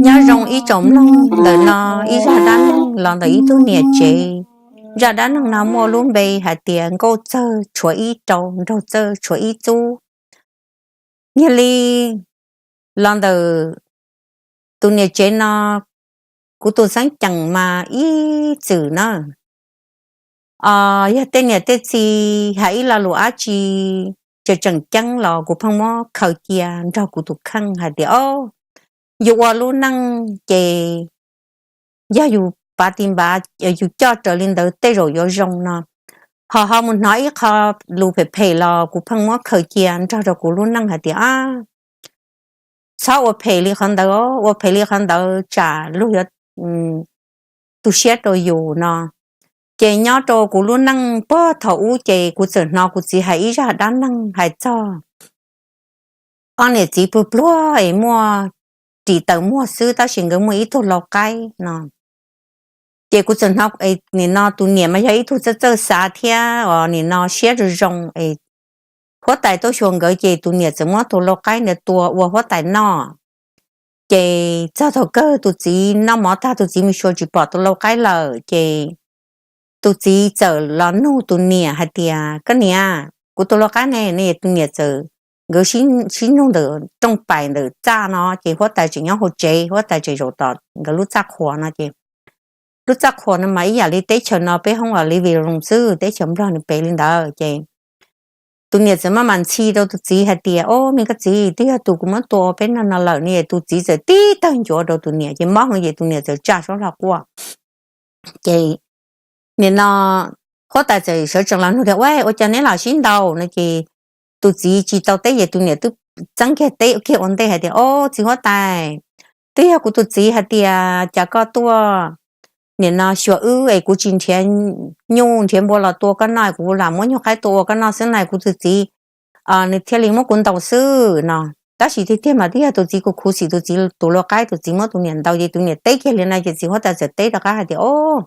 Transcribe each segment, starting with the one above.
Nyob zoo ib tsoom mloog, ntawm no ib zaj dab neeg los ntawm ib tug niam tsev. Zaj dab neeg no muaj lub npe hais tias Nkauj Txawg Tshuav Ib Rau, Nraug Txawg Tshuav Ib Txub. Yog li los ntawm tus niam tsev no, kuv tus xeeb ceem mas ib txwm na, yog tej niam tej txiv hais ib lo lus dab tsi tseem tseem ceeb los kuv pheej muab khaws cia nrog kuv tus kheej hais tias, o, yus ua lub neej ces yog yus pav ti npav, yus coj raws li ntawd tej zaum yuav zoo no. Ho ho mus hnov ib qho lus phem phem los kuv pheej muab khaws cia nrog rau kuv lub neej hais tias, txhob ua phem li qhov ntawd, ua phem li qhov ntawd tsam luag yuav tu siab rau yus no. Ces nyob rau kuv lub neej puag thaum ub ces kuv txawm hnov kuv txiv hais ib zaj dab neeg hais txog ob niam txiv pw pluag es muaj ris taws muag xwb tab sis nkawd muaj ib tug lau qaib no. Ces kuv txawm hnov nim no tus niam mas yog ib tug txawj txawj xav thiab nim no siab zoo zoo es huab tais tuaj xyuas nkawd ces tus niam txawm muab tus lau qaib ntawd tua ua huab tais noj. Ces txog thaum kawg tus txiv noj mov tag tus txiv mus xyuas tsis pom tus lau qaib lawm ces tus txiv txawm los nug tus niam hais tias, koj niam, kuv tus lau qaib ne? Ne tus niam txawm, nkawd sib nug ntawm rooj pais ntawm txaj no ces huab tais tseem nyob hauv tsev, huab tais tseem zaum tom nkawd lub txaj qhua no ces lub txaj qhua no mas ib yam li teb chaws no peb hoob living room xwb, teb chaws Nplog nws pem li ntawd ces tus niam txawm maj mam ntxhi rau tus txiv hais tias, o, me koj txiv, twb yog tus kuv muab tua ua peb noj no lawm ne. Tus txiv txawm tib tawg ncuav rau tus niam ces mob heev ces tus niam txawm tsa suab hlo quaj. Ces nim no huab tais txawm sawv tsees los nug tias, ua, ua cas neb los sib ntaus no ces tus txiv tsis tau teb ces tus niam twb txeeb kiag teb kiag ua ntej hais tias, o, txiv huab tais, twb yog kuv tus txiv hais tias cas koj tuaj nim no xyuas wb es kuv tsis nrhiav nyuj nrhiav npua los tua koj noj, kuv lam muab nyuag qaib tua ua koj noj xwb na, kuv tus txiv nws thiaj li muab kuv ntaus xwb no. Tab sis tiag tiag mas twb yog tus txiv kuv khuv xim tus txiv tus lau qaib, tus txiv muab tus niam ntaus ces tus niam teb kiag li na ces txiv huab tais txawm teb rov qab hais tias, o,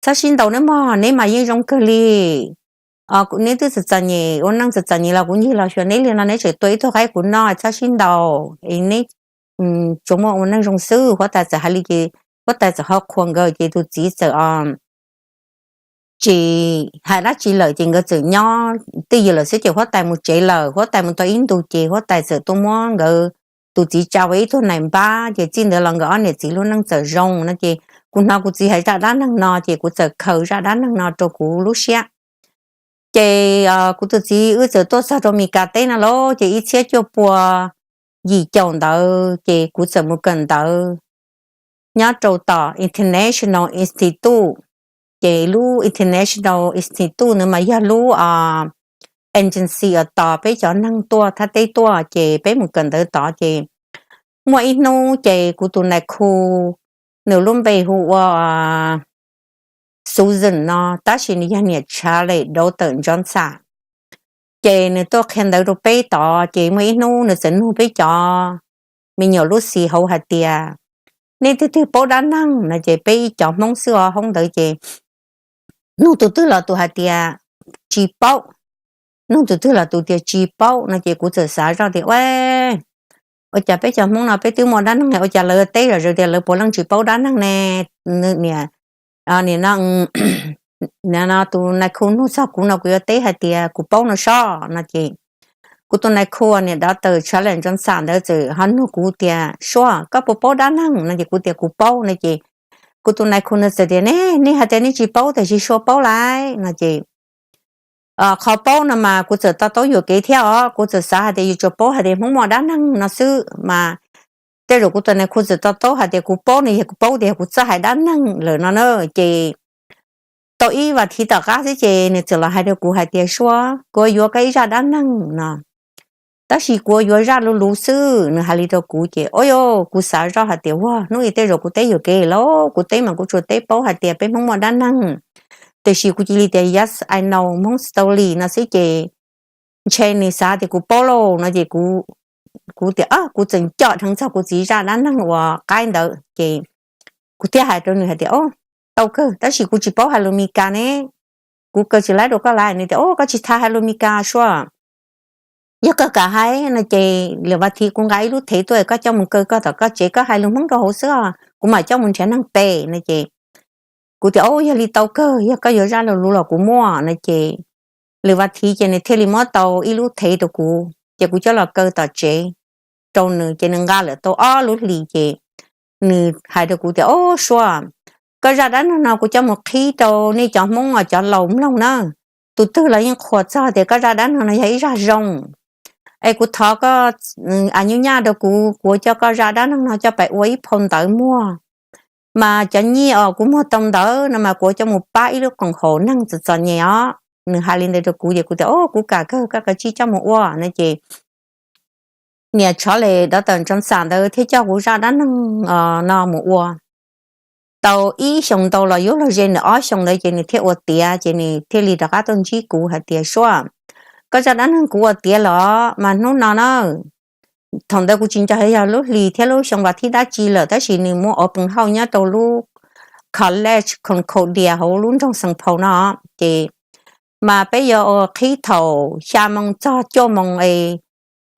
txhob sib ntaus neb mog, neb mas yeej zoo kawg li. Neb twb txom txom nyem ua neej txom txom nyem los kuv ncig los xyuas neb li no neb tseem tua ib tug qaib kuv noj, txhob sib ntaus es neb tsuas muaj ua neej zoo xwb. Huab tais txawm hais li ces huab tais txawm ho qhuas nkawd ces tus txiv txawm tsis hais dab tsi lawm ces nkawd txawm nyob twj ywm lawm xwb ces huab tais mus tsev lawm. Huab tais mus tau ib ntus ces huab tais txawm tuaj muab nkawd tus txiv tsa ua ib tug nais npab ces txij ntawd los nkawd ob niam txiv lub neej txawm zoo no ces kuv hnov kuv txiv hais zaj dab neeg no ces kuv txawm khaws zaj dab neeg no rau kuv lub siab. Ces kuv tus txiv wb txawm tuaj txog rau Mes Kas teb no lauj, ces ib txhiab cuaj pua yim caum ntawd ces kuv txawm mus kawm ntawv nyob rau tom International Institute. Ces lub International Institute ntawd mas yog lub agency uas tos peb cov neeg tuaj thaj teb tuaj ces peb mus kawm ntawv tod ces muaj ib hnub ces kuv tus nais khu nws lub npe hu ua Susan no tab sis nws yog niam Charles Daughter Johnson. Ces nws tuaj qhia ntawv rau peb tod ces muaj ib hnub nws txawm nug peb cov me nyuam lub xis hauv hais tias, nej twg twg paub dab neeg no ces peb ib cov Hmoob xwb os hoob ntawd ces nug tus twg los tus hais tias tsis paub, nug tus twg los tus tias tsis paub no ces kuv txawm xav zoj tias ua, ua cas peb cov Hmoob no peb twb muaj dab neeg ua cas lawv teb zom zaws tias lawv puav leej tsis paub dab neeg ne. Nim no tus nais khu nug txog kuv no kuv yuav teb hais tias kuv paub no sob no ces kuv tus nais khu niam Doctor Charles Johnson ntawd txawm ho nug kuv tias Sua koj puas paub dab neeg no ces kuv tias kuv paub no ces kuv tus nais khu nws txawm tias ne, nej hais tias nej tsis paub tiam sis Sua paub lawm no ces qhov paub no mas kuv txawm to taub yuam kev thiab os, kuv txawm xav hais tias yus tsuas paub hais tias Hmoob muaj dab neeg no xwb mas tej zaum kuv tus nais khu txawm to taub hais tias kuv paub no yog kuv paub tias kuv txawj hais dab neeg lawm no na. Ces tau ib vas thiv tom qab xwb ces nws txawm los hais rau kuv hais tias Sua, kuv yuav koj ib zaj dab neeg no tab sis kuv yuav zaj luv luv xwb. Nws hais li rau kuv ces o, kuv xav zoj hais tias ua hnub ib tej zaum kuv teb yuam kev lauj, kuv teb mas kuv tsuas teb paub hais tias peb Hmoob muaj dab neeg tiam sis kuv cia li tias yes I know Hmoob story no xwb ces ntshe nws xav tias kuv paub lauj no ces kuv tias kuv txawm ncoj dheev txog kuv txiv zaj dab neeg uas qaib ntawd ces kuv thiaj hais rau nws hais tias o, tau kawg tab sis kuv tsis paub hais lus Mis Kas ne, kuv kaw tsis laib rau koj lawm. Nws tias o, koj tsis tas hais lus Mis Kas Sua. yog koj kam hais no ces Lwm Vaj Thiv, kuv nqa ib lub thev tuaj koj coj mus kaw koj tom koj tsev, koj hais lus Hmoob rau hauv xwb os, kuv mam coj mus nrhiav neeg pe no ces kuv tias, Au, yog li tau kawg, yog koj yuav zaj lus los kuv muaj no ces Lwm Vaj Thiv ces nws thiaj li muab tau ib lub thev rau kuv ces kuv coj los kaw tom tsev rau nws ces nws nqa lawm tau ob lub hlis ces nws hais rau kuv tias, Au Suav, koj zaj dab neeg no kuv coj mus qhib rau nej cov Hmoob os, cov laus mloog na. Tus twg los yeej qhuas txog tias koj zaj dab neeg no yog ib zaj zoo. Es kuv thov koj a nyuj nyaj rau kuv, kuv coj koj zaj dab neeg no coj pais ua ib phau ntawv muag, mas cov nyiaj os kuv muag tau ntawd no mas kuv coj mus pab ib lub koom haum neeg txom txom nyem os. Nws hais li ntawd rau kuv ces kuv tias, Au, kuv kam kawg, koj kav tsij coj mus ua no ces niam Tshov Les Dov Tawm Ntsoov Xam ntawd thiaj coj kuv zaj dab neeg no mus ua tau ib xyoos ntau los yuav luag ze nws ob xyoos ntawd ces nws thiaj ua tiav ces nws thiaj li rov qab tuaj ntsib kuv hais tias, Suav, koj zaj dab neeg kuv ua tiav los mas hnub no na, thaum ntawd kuv tsis nco yog lub hlis thiab lub xyoo Vaj Thiv dab tsi lawm tab sis nws muaj open house nyob rau lub college Concordia hauv lub nroog Xeev Phau no ces mas peb yuav ua qhib thaum xya moo txog cuaj moo es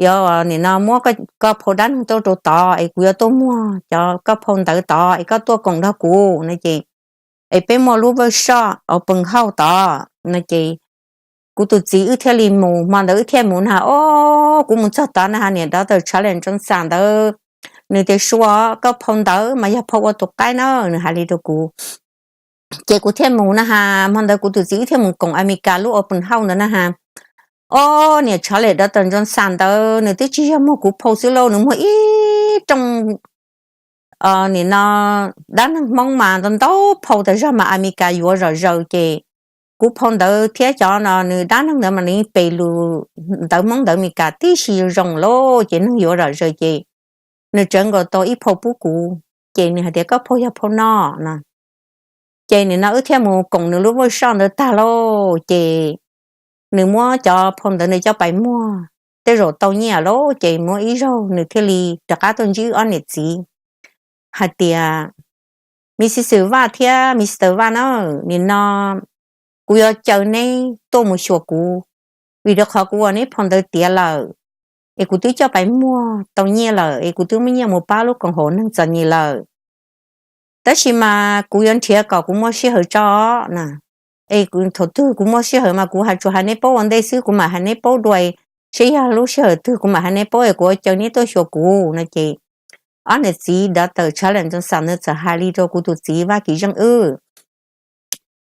yuav nim no muab koj phau dab neeg tuaj rau tod es kuv yuav tuaj muag cov koj phau ntawv tod es koj tuaj koom nrog kuv no ces es peb muaj lub workshop open house tod no ces kuv tus txiv wb thiaj li mus, hmo ntawd wb thiaj mus na. Au, kuv mus txog tod na has niam Dov Tawm Tshov Les Ntsoov Xam ntawd nws tias, Suav, koj phau ntawv mas yog phau ua tus qaib na, nws hais li rau kuv. Ces kuv thiaj mus na has, hmo ntawd kuv tus txiv wb thiaj mus koom Amelikas lub open house ntawd na has. Au, niam Tshov Les Dov Tawm Ntsoov Xam ntawd nws twb tsis yog muag kuv phau xwb lauj, nws muag ib rooj nim no dab neeg Hmoob mas ntau ntau phau tas zog mas Amelikas yuav zom zaws ces kuv phau ntawv thiab cov no nws dab neeg ntawd mas nws yeej pes lus ntawv Hmoob ntawv Amelikas tib si zoo lauj ces neeg yuav zom zaws ces nws tsawv nkaus tau ib phau pub kuv ces nws hais tias, Koj phau yog phau no no. Ces nim no wb thiaj mus koom nws lub workshop ntawd tag lauj ces nws muab cov phau ntawv ntawd coj pais muag, tej zaum tau nyiaj lauj ces muaj ib zaug nws thiaj li rov qab tuaj ntsib wb ob niam txiv hais tias, Mrs Vaj thiab Mr Vaj na, nim no kuv yuav caw neb tuaj mus xyuas kuv, vim rau qhov kuv ua neb phau ntawv tiav lawm, es kuv twb coj pais muag tau nyiaj lawm, es kuv twb muaj nyiaj mus pab lub koom haum neeg txom nyem lawm. Tab sis mas kuv yuav nrhiav kom kuv muaj sij hawm tso na, es thaum twg kuv muaj sij hawm mas kuv hais tsuas hais neb paub ua ntej xwb, kuv mam hais neb paub dua, seb yog lub sij hawm twg kuv mam hais neb paub es kuv yuav caw neb tuaj xyuas kuv no ces ob niam txiv Dov Tawm Tshov Les Ntsoov Xam ntawd txawm hais li rau kuv tus txiv Vaj Kim Zeej wb.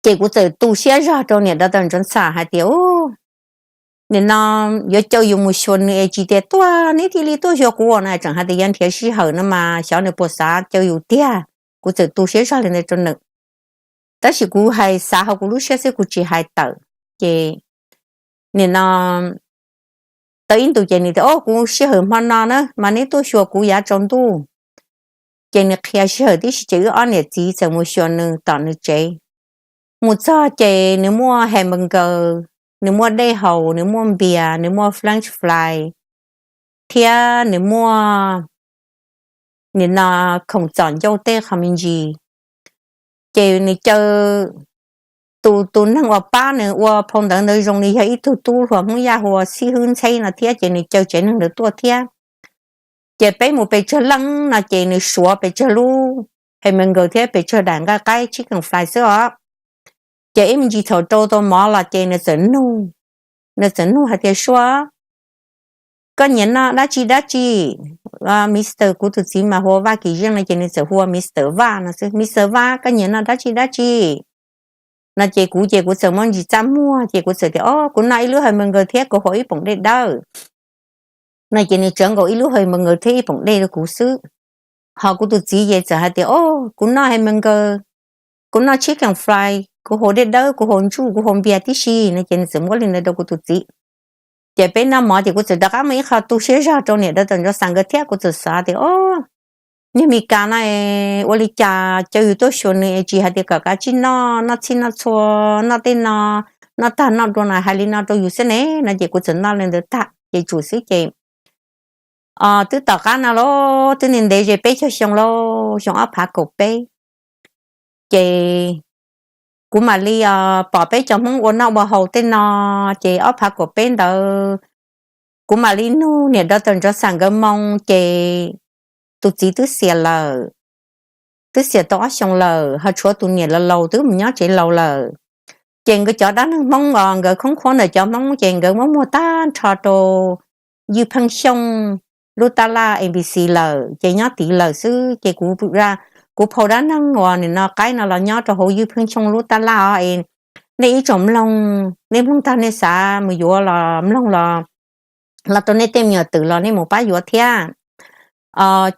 Ces kuv txawm tu siab zog rau niam Dov Tawm Ntsoov Xam hais tias, Nim no yuav caw yus mus xyuas nws es tsis tias tuaj neb thiaj li tuaj xyuas kuv na, tseem hais tias yuav nrhiav sij hawm no mas xyov nws puas xav caw yus tiag. Kuv txawm tu siab zog li ntawd rau nws, tab sis kuv hais xav hauv kuv lub siab xwb kuv tsis hais tawm. Ces nim no tau ib ntus ces nws tias, Au, kuv sij hawm hmo no na mas neb tuaj xyuas kuv yav tsaus ntuj. Ces nws qhia sij hawm tib si ces wb ob niam txiv txawm mus xyuas nws tom nws tsev. Mus txog ces nws muaj hamburger, nws muaj dej haus, nws muaj npias, nws muaj French fry, thiab nws muaj nim no khoom txom ncauj tej qho me ntsis. Ces nws caw tus, tus neeg uas pab nws ua phau ntawv ntawd zoo li yog ib tug tub hluas Hmoob Yaj hu ua Xib Hwb Ntxheb no thiab ces nws caw tsev neeg ntawd tuaj thiab. Ces peb mus pes tsawg leej no ces nws suav pes tsawg lub hamburger thiab pes tsawg daim nqaij qaib chicken fry xwb os. Ces ib me ntsis thaum rau tau mov los ces nws txawm nug, nws txawm nug hais tias, Suav, koj nyiam noj dab tsi dab tsi? Mr, kuv tus txiv mas hu ua Vaj Kim Zeej no ces nws txawm hu ua Mr Vaj no xwb. Mr Vaj, koj nyiam noj dab tsi dab tsi? No ces kuv, ces kuv txawm muab ntsis txaj muag ces kuv txawm tias, O, kuv noj ib lub hamburger thiab kuv haus ib poom dej dawb. No ces nws tsawv nkaus ib lub hamburger thiab ib poom dej rau kuv xwb. Ho kuv tus txiv ces txawm hais tias, O, kuv noj hamburger, kuv noj chicken fry, kuv haus dej dawb, kuv haus ntsuj, kuv haus npias tib si. No ces nws txawm muab li ntawd rau kuv tus txiv. Ces peb noj mov ces kuv txawm rov qab muaj ib qho tu siab zog rau niam Dov Tawm Ntsoov Xam nkawd thiab kuv txawm xav tias, O, niag Mis Kas no ua li cas caw yus tuaj xyuas nws es tsis hais tias kom kav tsij noj, noj txhij noj txhua, noj tej no, noj tag noj dua no hais li no rau yus xwb ne. No ces kuv txawm noj li ntawd tag ces tsum xwb ces twb tom qab no lauj, twb ntev ntev ze peb caug xyoo lauj, xyoo ob phav kaum peb. Ces kuv mam li pom peb cov Hmoob ua noj ua haus tej no, ces ob phav kaum peb ntawd kuv mam li nug niam Doctor Ntxoov Xam nkawd moo ces tus txiv twb xiam lawm, twb xiam tau ob xyoos lawm, ho tshuav tus niam laus laus twb mus nyob tsev laus lawm. Ces nkawd cov dab neeg Hmoob os, nkawd khoob khuab ntawm cov Hmoob ces nkawd muab muag tag nrho rau Ywj Pheej Xyooj lub tab laj A B C lawm ces nyob tid lawm xwb. Ces kuv, kuv phau dab neeg uas nim no qaib no los nyob rau hauv Ywj Pheej Xyooj lub tab laj os. Nej ib tsoom mloog, nej mloog tag nej xav mus yuav los mloog los, los rau nej tej me nyuam twm los nej mus pab yuav thiab.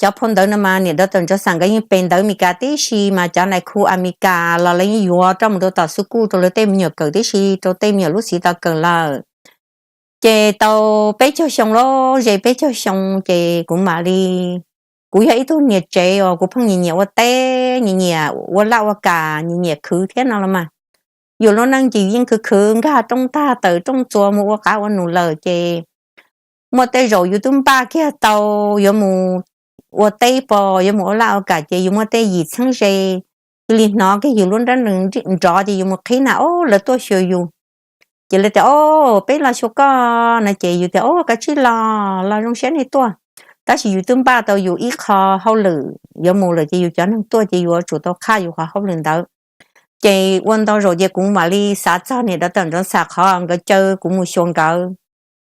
Cov phau ntawv no mas niam Doctor Ntxoov Xam nkawd yeej pe ntawv Amelikas tib si, mas cov nais khu Amelikas los lawv yeej yuav rau mus rau tom xu kuj rau lawv tej me nyuam kawm tib si, rau tej me nyuam lub txiv tau kawm lawm. Ces tau peb caug xyoo los ze peb caug xyoo ces kuv mam li, kuv yog ib tug niam tsev uas kuv pheej nyiam nyiam ua teb, nyiam nyiam ua laj ua kam, nyiam nyiam khwv thiab no los mas. Yus lub neej ces yeej khwv khwv nkag rooj tag tawm rooj txuas mus ua qav ua num lawm ces muaj tej zaum yus twb npaj kiag tau yuav mus ua teb pos yuav mus ua laj ua kam ces yus muaj tej yim txheeb ze, cia li hnov kiag yus lub nrab nrov ces yus mus qhib na, o, lawv tuaj xyuas yus. Ces lawv tias, o, peb los xyuas koj no ces yus tias, o, kav tsij los, los zoo siab nej tuaj. Tab sis yus twb npaj tau yus ib qho hauj lwm yuav mus lawm ces yus cov neeg tuaj ces yus yuav tsum tau qhaj yus qhov hauj lwm ntawd. Ces ua ntau zaus ces kuv mam li xav txog niam Doctor Ntxoov Xam qhov nkawd caw kuv mus xyuas nkawd,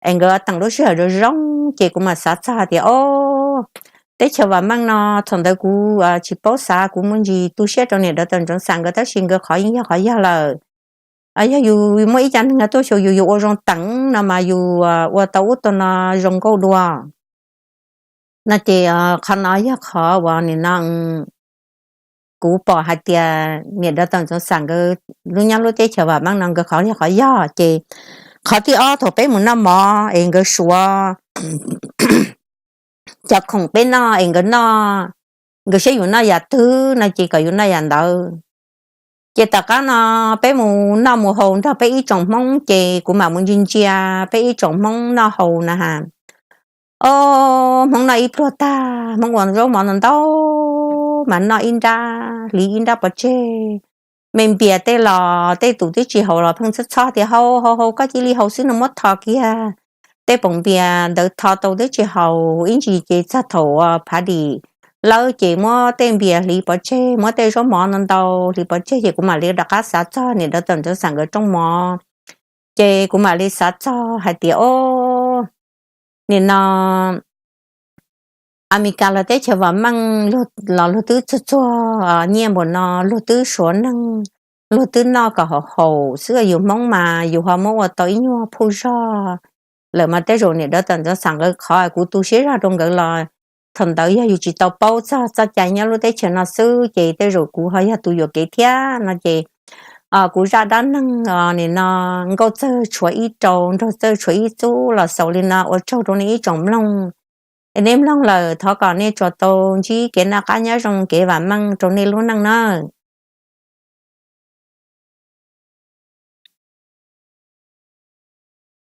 es nkawd teem lub sij hawm zoo zoo ces kuv mam xav txog hais tias, o, teb chaws vam meej no thaum ntawd kuv tsis paub xav, kuv muaj ntsis tu siab rau niam Doctor Ntxoov Xam nkawd tab sis nkawd qhov yeej yog qhov yog lawm. Yog yus muaj ib co neeg tuaj xyuas yus, yus ua zoo teem no mas yus ua tau ub tau no zoo nkauj dua. No ces qhov no yog qhov uas nim no kuv pom hais tias niam Doctor Ntxoov Xam nkawd lub nyob lub teb chaws vam meej no nkawd qhov yog qhov yog. Ces qhov thib ob thaum peb mus noj mov es nkawd suav cov khoom peb noj es nkawd noj, nkawd saib yus noj yam twg no ces kom yus noj yam ntawd. Ces tom qab no peb mus noj mus haus nrog peb ib tsoom Hmoob ces kuv mam mus ntsia ntsia peb ib tsoom Hmoob noj haus na has. O, Hmoob noj ib pluag tag, Hmoob ua zaub mov ntau ntau, mas noj ib nrab hliv ib nrab pov tseg. Me npias tej los tej tus twb tsis haus los pheej txhob txhob tias haus haus haus, koj cia li haus xwb no, muab tho kiag tej poom npias ntawd tho tau twb tsis haus ib ntsis ces txog thaum phav dim lawb ces muab tej npias hliv pov tseg, muab tej zaub mov ntau ntau hliv pov tseg ces kuv mam li rov qab xav txog niam Doctor Ntxoov Xam nkawd rooj mov. Ces kuv mam li xav txog hais tias, o, nim no Amelikas los teb chaws vam meej los luag twb txuag txuag nyiaj npaum no, luag twb suav neeg, luag twb noj kom haum haum xwb, yus Hmoob mas yus ho muab ua tau ib nyuag phuj zog lawm mas tej zaum niam Doctor Ntxoov Xam nkawd qhov kuv tu siab zog rau nkawd los thaum ntawd yog yus tsis tau paub txog txoj cai nyob lub teb chaws no xwb ces tej zaum kuv ho yog tus yuam kev thiab no ces kuv zaj dab neeg nim no Nkauj Txawg Tshuav Ib Rau, Nraug Txawj Tshuav Ib Txub los xaus li no, ua tsaug rau nej ib tsoom mloog. Es nej mloog lawm thov kom nej tsuas tau ntsib kev noj qab nyob zoo, kev vam meej rau nej lub neej nawb.